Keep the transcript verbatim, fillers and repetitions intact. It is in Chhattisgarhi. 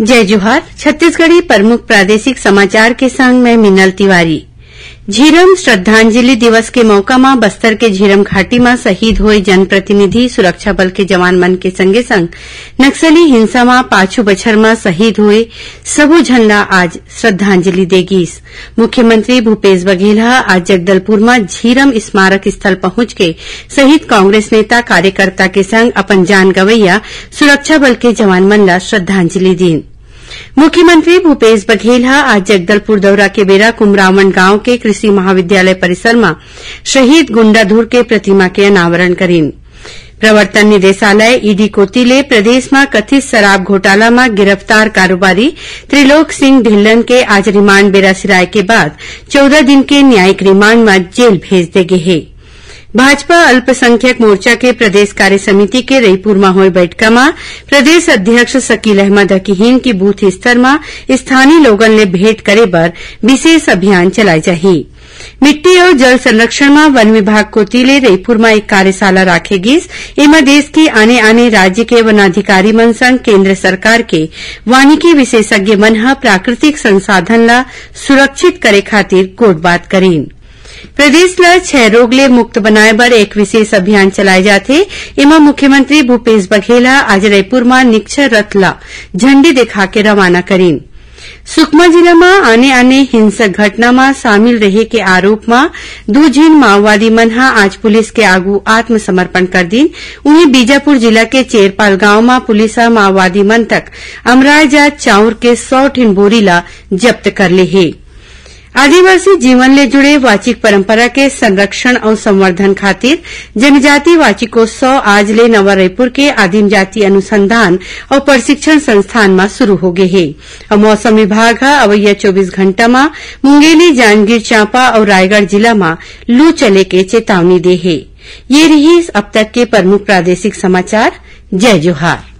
जय जोहार। छत्तीसगढ़ी प्रमुख प्रादेशिक समाचार के संग मैं मिनल तिवारी। झीरम श्रद्धांजलि दिवस के मौका म बस्तर के झीरम घाटी म शहीद होए जनप्रतिनिधि, सुरक्षा बल के जवान मन के संगे संग नक्सली हिंसा म पाछू बछर म शहीद होए सबो झन ला आज श्रद्धांजलि दे गीस। मुख्यमंत्री भूपेश बघेल ह आज जगदलपुर म झीरम स्मारक स्थल पहुंच के शहीद कांग्रेस नेता कार्यकर्ता के संग अपन जान गवैया सुरक्षा बल के जवान मन ला श्रद्धांजलि दीन। मुख्यमंत्री भूपेश बघेल ह आज जगदलपुर दौरा के बेरा कुमरावंड गांव के कृषि महाविद्यालय परिसर म शहीद गुंडाधुर के प्रतिमा के अनावरण करीन। प्रवर्तन निदेशालय, ईडी, कोति ले प्रदेश म कथित शराब घोटाला म गिरफ्तार कारोबारी त्रिलोक सिंह ढिल्लन के आज रिमांड बेरा सिराय के बाद चौदह दिन के न्यायिक रिमांड म जेल भेज दे गे हे। भाजपा अल्पसंख्यक मोर्चा के प्रदेश कार्य समिति के रईपुर म होए बैठका म प्रदेश अध्यक्ष शकील अहमद ह किहीन कि बूथ स्तर म स्थानीय लोगन ले भेंट करे बर विशेष अभियान चलाए जाही। मिट्टी अउ जल संरक्षण म वन विभाग कोति ले रईपुर म एक कार्यशाला राखे गीस। एमा देश के आने-आने राज्य के वनाधिकारी मन संग केंद्र सरकार के वानिकी विशेषज्ञ मन ह प्राकृतिक संसाधन ल सुरक्षित करे खातिर गोठबात करीन। प्रदेश ल क्षय रोग ले मुक्त बनाए बर एक विशेष अभियान चलाए जाथे। एमा मुख्यमंत्री भूपेश बघेल ह आज रईपुर म निक्षय रथ ल झंडी दिखा के रवाना करीन। सुकमा जिला म आने-आने हिंसक घटना म शामिल रहे के आरोप म दू झिन माओवादी मन ह आज पुलिस के आगू आत्मसमर्पण कर दीन। उहें, बीजापुर जिला के चेरपाल गांव म पुलिस ह माओवादी मन तक अमराय जात चाउर के सौ ठिन बोरी ल जब्त कर ले हे। आदिवासी जीवन ले जुड़े वाचिक परंपरा के संरक्षण अउ संवर्धन खातिर जनजाति वाचिकोत्सव आज ले नवा रईपुर के आदिम जाति अनुसंधान अउ प्रशिक्षण संस्थान म शुरू हो गे हे। अउ मौसम विभाग ह अवइया चौबीस घंटा म मुंगेली, जांजगीर चांपा अउ रायगढ़ जिला म लू चले के चेतावनी दे हे। ये रिहिस अब तक के प्रमुख प्रादेशिक समाचार। जय जोहार।